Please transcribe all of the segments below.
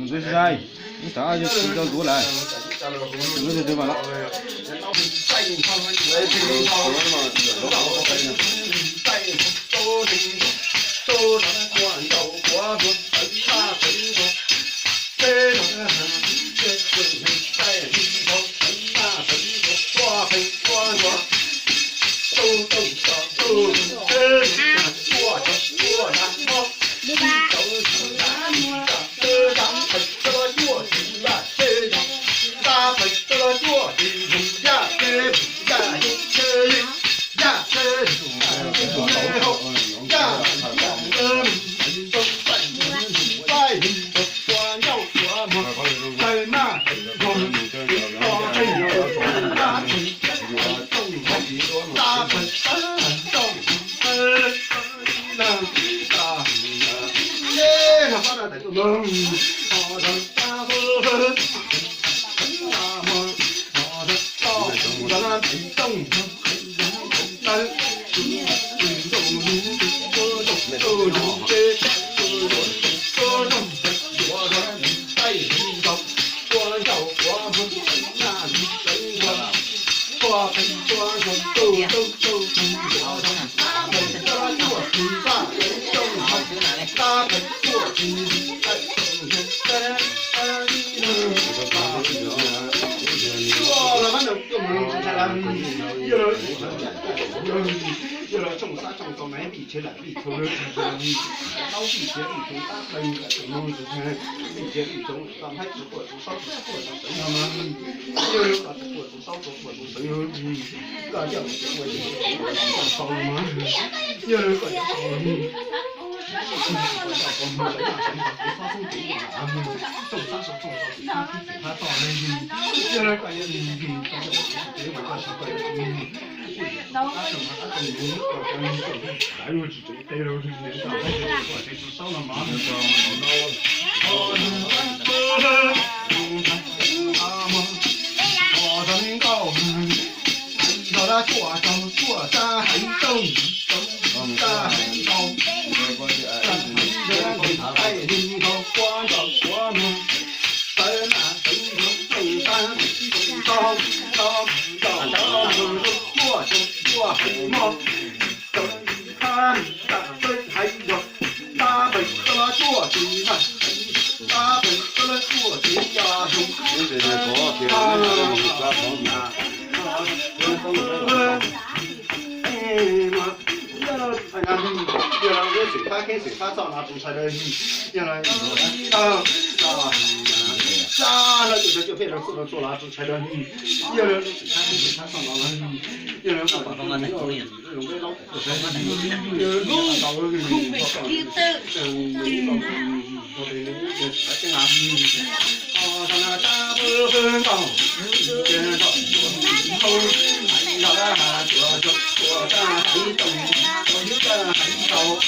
Mus ntxuav sai, ib txhia tsis tau ntxuav lawm. Ntxuav tsis tau mas los. Yog lawv tsoom xab tsoom tau na, vim tsheb lam vim tshau lawv tsis yog, tau vim tsheb vim tshau tab peb mus kom tseem no tus, vim tsheb vim tshau tau haib tsis quaj tus saub tsis quaj tus xeev no na, yog lawv kom tsis quaj tus saub tsis quaj tus xeev no, koj coj mus tsis quaj tus saub no, yog lawv kom tsis quaj tus saub tsis quaj tus xeev no, tsoom xab tsoom tau tsis thab tsis thab toj na, yog lawv kom tsis quaj tus saub tsis quaj tus xeev no, yog lawv xwm thab kheej xwm thab txoj no tsis ntshai dawb, yog lawv, yog lawv tsis cuaj phem rau txuj rau txua los tsis ntshai dawb, yog lawv xwm thab kheej xwm thab txoj no los, yog lawv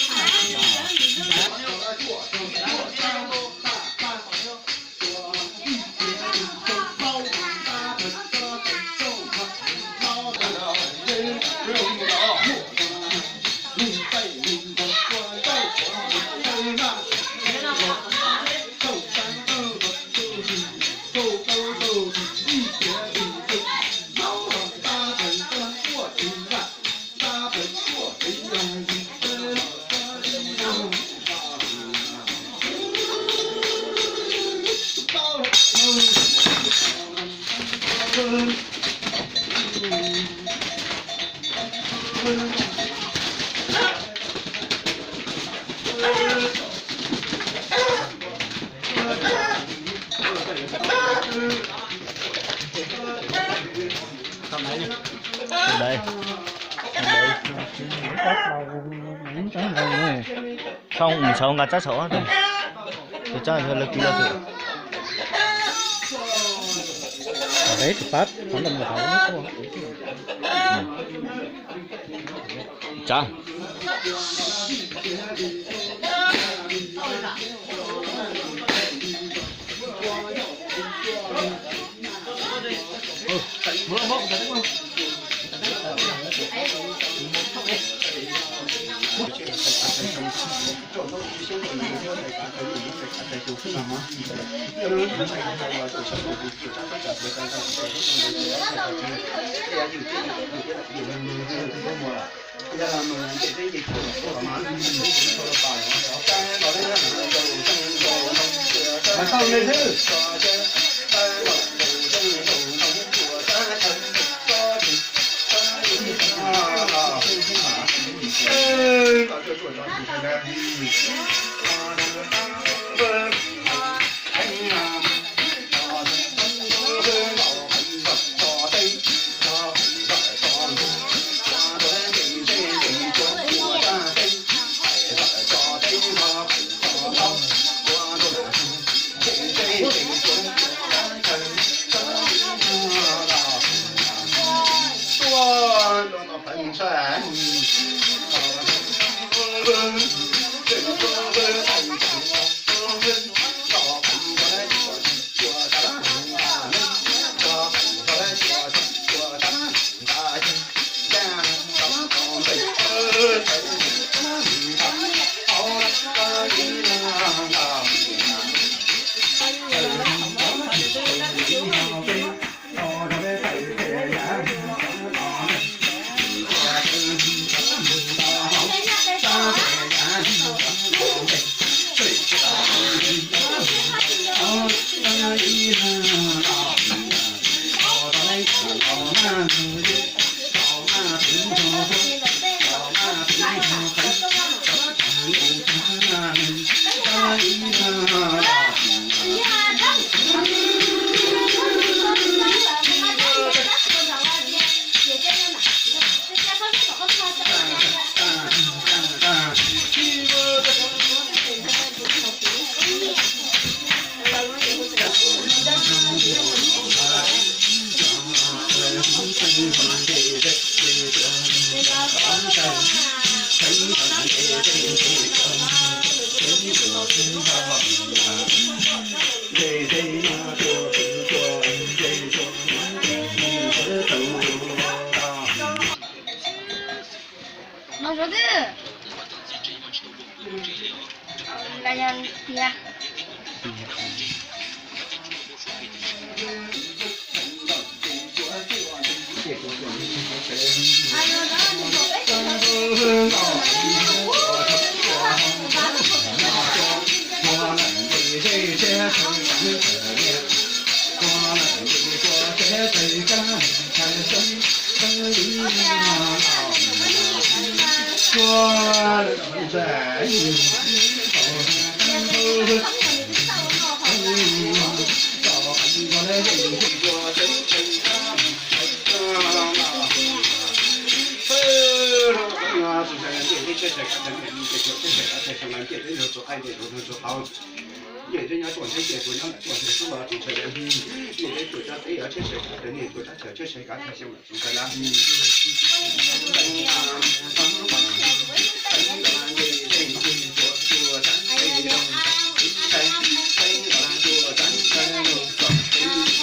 Sau, sau nqa tsab saum, tus tsab lawv kis lawv tus. Peb tus pab qhov ntawm mus hauv. Tsav.